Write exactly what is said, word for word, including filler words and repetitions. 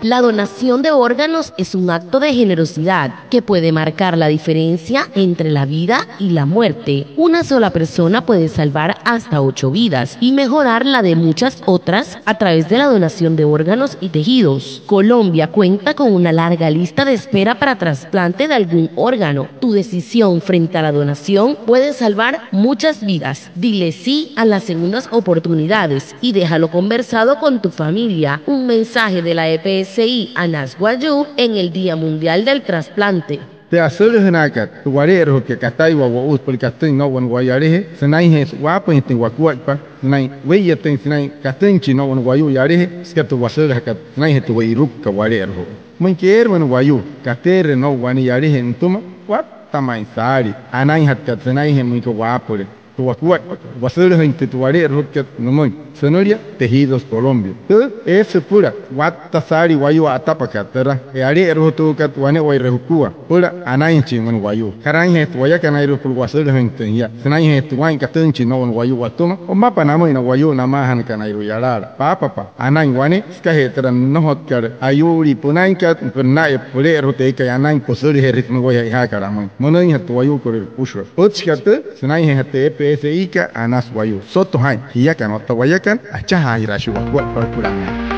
La donación de órganos es un acto de generosidad que puede marcar la diferencia entre la vida y la muerte. Una sola persona puede salvar hasta ocho vidas y mejorar la de muchas otras a través de la donación de órganos y tejidos. Colombia cuenta con una larga lista de espera para trasplante de algún órgano. Tu decisión frente a la donación puede salvar muchas vidas. Dile sí a las segundas oportunidades y déjalo conversado con tu familia. Un mensaje de la E P S I Anas Wayuu en el Día Mundial del Trasplante. Tü asülajünaakat tü wale'erujutka kataiwa wo'u süpüla katüin no'u wane wayuu yalajee sünainjee waapüinjatüin wakuaippa, sünain we'iyatüin sünain katüinjachin no'u wane wayuu yalajee, süka tü wasülajakat sünainjee tü we'irukukat wale'eruju'u. Müinka eere wane wayuu kateere no'u wane yalajee nütüma, watta ma'i saali anainjatkat sünainjee müinka waapüle tü wakuaippakat, wasülajüinjatüin tü wale'erujukat nümüin. Sünülia Tejidos Colombia. Tü eesü süpüla watta saali wayuu a'atapakat türa, wale'erujutuukat wane'ewai jukua süpüla anainjachin wane wayuu. Karainjeejatü wayakanairua süpüla wasülajüinjatüin jia sünainjeejatü waa'in katüinjachin no'u wane wayuu watüma. O mapa namüin na wayuu namaajanakanairua yalaala: Paapapa, anain wane sükajee türa nnojotkat ayuulii pünainkat, pero naya püle'erujutu eekai anain, püsülajeerüin sümaa wayuu e'ijaakat amüin. Münüinjatü wayuukolüirua süpüshua. Pütchikat tüü sünainjeejatü tü E P S I-kat Anas Wayuu. Soto jaa'in, jiakana otta wayakana, achajaajiraashii wakuaippa süpüla anain.